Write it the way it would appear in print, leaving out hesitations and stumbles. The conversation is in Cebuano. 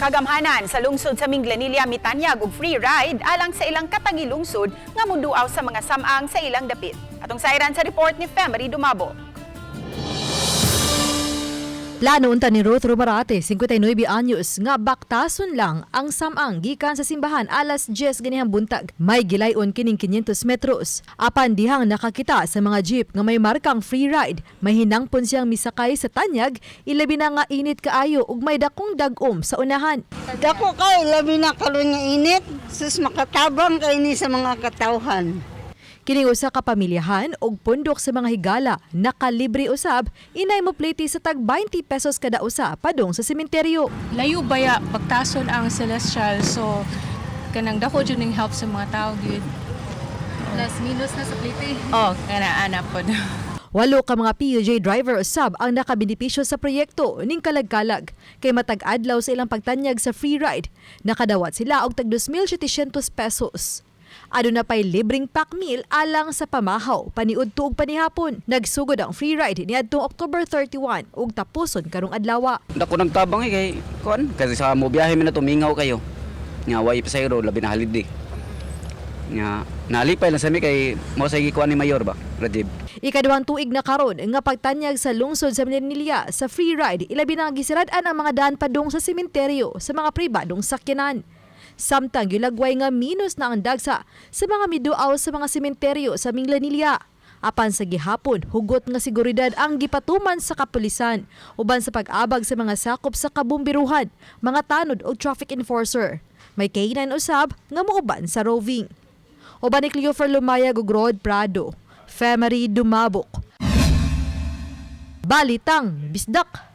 Kagamhanan sa lungsod sa Minglanilla mitanyag og free ride alang sa ilang katangilungsod nga muduaw sa mga samang sa ilang dapit. Atong sayran sa report ni Femery Dumabo. Plano unta ni Ruth Romarate, 59 anyos, nga baktason lang ang samang gikan sa simbahan alas 10 ganihang buntag. May gilayon kining 500 metros. Apan dihang nakakita sa mga jeep nga may markang free ride, may hinangpon siyang misakay sa tanyag, ilabi na nga init kaayo ug may dakong dag-om sa unahan. Dako kay labi na karon nga init, sus, makatabang kay ni sa mga katawhan. Kini usa ka pamilyahan og pundok sa mga higala, nakalibre usab, inay mo pliti sa tag 20 pesos kada usa padung sa sementeryo. Layo baya, pagtason ang Celestial, so kanang dako jud ning help sa mga tao gyud. Plus minus na sa plite. Oh, kana ana pod. Walo ka mga PUJ driver usab ang nakabenepisyo sa proyekto ning kalag-kalag kay matag adlaw sa ilang pagtanyag sa free ride. Nakadawat sila og tag 2,700 pesos. Aduna pay libreng pack meal alang sa pamahaw, paniudto ug panihapon. Nagsugod ang free ride niadtong October 31 ug tapuson karong adlaw. Dako ng tabang eh kay kuan kasi sa mo biyahe mi na tumingaw kayo. Nga way pasahero, labi na holiday. Nga nalipay lang sa mi kay mo sa gikuan ni Mayor ba, Rajib. Ikaduhang tuig na karon nga pagtanyag sa lungsod sa Minglanilla sa free ride, ilabi na nga gisirad-an ang mga daan padung sa sementeryo sa mga pribadong sakyanan. Samtang gilagway nga minus na ang dagsa sa mga miduaw sa mga sementeryo sa Minglanilla. Apan sa gihapon, hugot nga seguridad ang gipatuman sa kapulisan uban sa pag-abag sa mga sakop sa kabumbiruhan, mga tanod o traffic enforcer. May K9 usab nga muuban sa roving. Uban ni Cleofer Lumayag ug Rod Prado. Femery Dumabok. Balitang Bisdak.